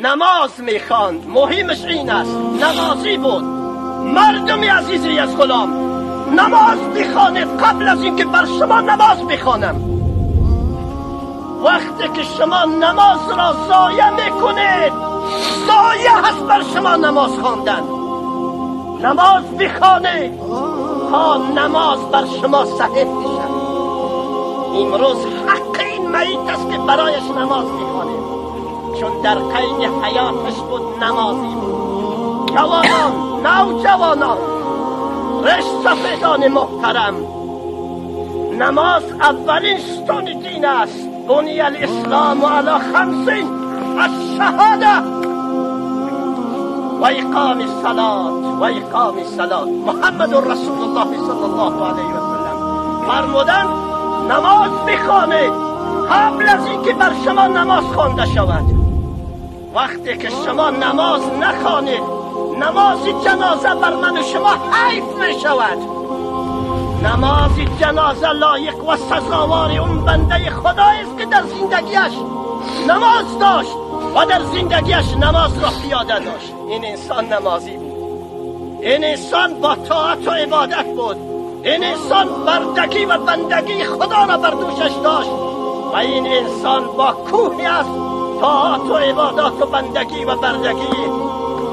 نماز میخواند. مهمش این است، نمازی بود. مردم عزیزی از غلام، نماز بخوانید قبل از اینکه بر شما نماز بخوانم. وقتی که شما نماز را ضایع میکنید، ضایع هست بر شما نماز خواندن. نماز بخوانید تا نماز بر شما صحیح بشود. امروز حق این میت است که برایش نماز بخوانید، چون در قید حیاتش بود، نمازی بود. جوانان، نوجوانان، رشت سفیدان محترم، نماز اولین ستون دین است. بنی الاسلام علی خمس: الشهاده و اقام الصلاة و اقام الصلاة. محمد رسول الله صلی الله علیه و سلم فرمودند نماز بخوانید قبل از اینکه بر شما نماز خوانده شود. وقتی که شما نماز نخوانید، نماز جنازه بر من و شما حیف می شود. نماز جنازه لایق و سزاوار اون بنده خدایی است که در زندگیش نماز داشت و در زندگیش نماز را پیاده داشت. این انسان نمازی بود، این انسان با طاعت و عبادت بود، این انسان بردگی و بندگی خدا را بر دوشش داشت و این انسان با کوهی از طاعت و عبادات و بندگی و بردگی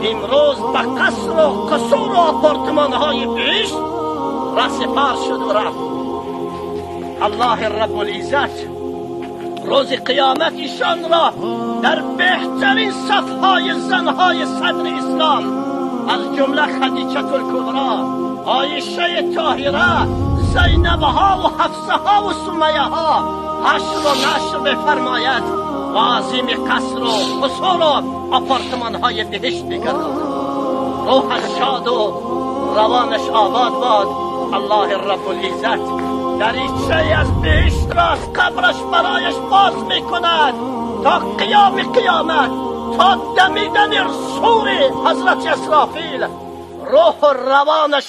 امروز به قصر و قصور و آپارتمان های بهشت رهسپار شد و رفت. الله رب العزت روز قیامت ایشان را در بهترین صفهای زنهای صدر اسلام، از جمله خدیجه الکبرا، عایشه طاهره، زینب ها و حفصه ها و سمیه ها حشر و نشر بفرماید و عظیم قصر و قصور و آپارتمان های بهشت بگرداند. روحش شاد و روانش آباد باد. الله رب العزت دریچه از بهشت را از قبرش برایش باز میکند تا قیام قیامت، تا دمیدن صور حضرت اسرافیل. روح و روانش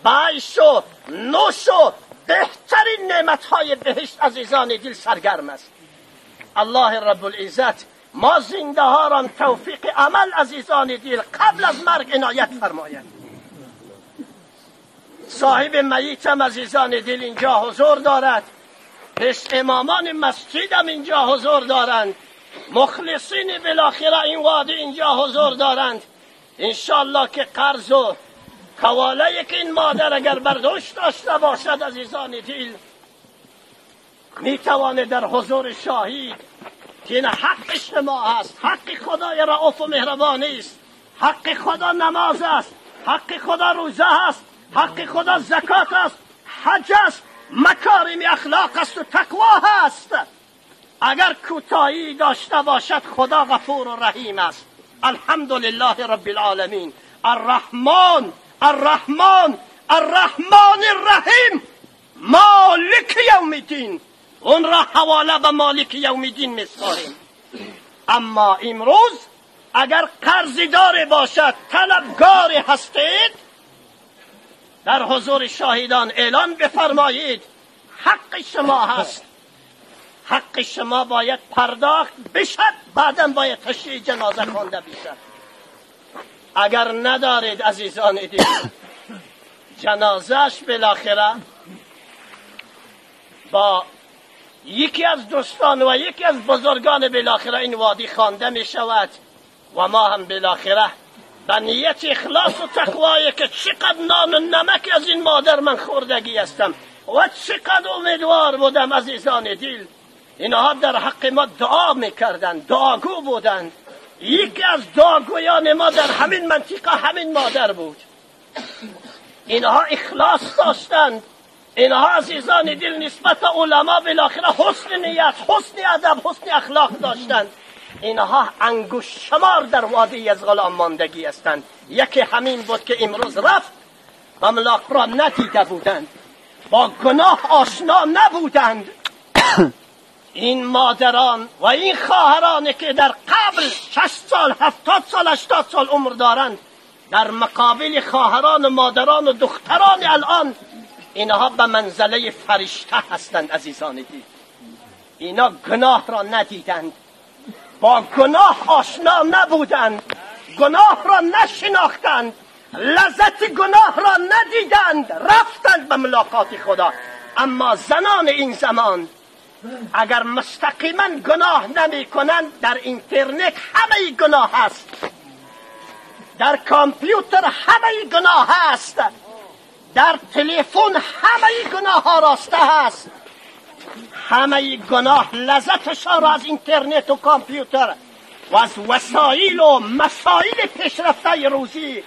به عیش و نوش و بهترین نعمتهای بهشت عزیزان دل سرگرم است. الله رب العزت ما زنده ها را توفیق عمل عزیزان دل قبل از مرگ عنایت فرماید. صاحب میت هم عزیزان دل اینجا حضور دارد، پیش امامان مسجد هم اینجا حضور دارند، مخلصین بالاخره این وادی اینجا حضور دارند. انشالله که قرض و حواله که این مادر اگر برداشت داشته باشد عزیزان دل، میتوانه در حضور شاهید که این حق شما است، حق خدای رؤوف و مهربانی است، حق خدا نماز است، حق خدا روزه است، حق خدا زکات است، حج است، مکارم اخلاق است و تقوا هست. اگر کوتاهی داشته باشد خدا غفور و رحیم است. الحمدلله رب العالمین، الرحمن الرحمن الرحمن الرحیم، مالک یوم الدین. اون را حواله به مالک یوم الدین میسپاریم. اما امروز اگر قرضدار باشد، طلبگار هستید، در حضور شاهدان اعلان بفرمایید حق شما هست، حق شما باید پرداخت بشد، بعدا باید تشییع جنازه خوانده بشد. اگر ندارید عزیزان دل، جنازهش بالاخره با یکی از دوستان و یکی از بزرگان بالاخره این وادی خوانده می شود و ما هم بالاخره به نیت اخلاص و تقوایی که چقدر نان و نمک از این مادر من خوردگی هستم و چقدر امیدوار بودم عزیزان دل، اینها در حق ما دعا میکردند، دعاگو بودند. یکی از دعاگویان ما در همین منطقه همین مادر بود. اینها اخلاص داشتند، اینها عزیزان دل نسبت به علما بالاخره حسن نیت، حسن ادب، حسن اخلاق داشتند. اینها انگشت شمار در وادی از غلام ماندگی هستند. یکی همین بود که امروز رفت و ملاق را ندیده بودند، با گناه آشنا نبودند. این مادران و این خواهران که در قبل 6 سال، 70 سال، 80 سال عمر دارند، در مقابل خواهران و مادران و دختران الان، اینها به منزله فرشته هستند عزیزان دل. اینا گناه را ندیدند، با گناه آشنا نبودند، گناه را نشناختند، لذت گناه را ندیدند، رفتند به ملاقات خدا. اما زنان این زمان اگر مستقیما گناه نمی کنند، در اینترنت همه گناه هست، در کامپیوتر همه گناه هست، در تلفن همه گناه ها راسته هست. همه گناه لذتشان را از اینترنت و کامپیوتر و از وسایل و مسائل پیشرفته روزی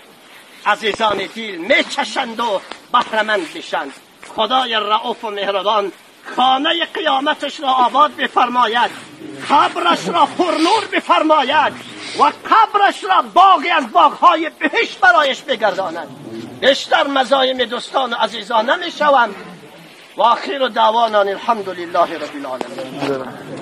عزیزان دل میچشند و بهره‌مند میشند. خدای رؤوف و مهربان خانه قیامتش را آباد بفرماید، قبرش را پرنور بفرماید و قبرش را باغی از باغهای بهشت برایش بگرداند. بیشتر مزایم دوستان و عزیزان نمیشوم. و آخر دعوانا الحمد لله رب العالمین.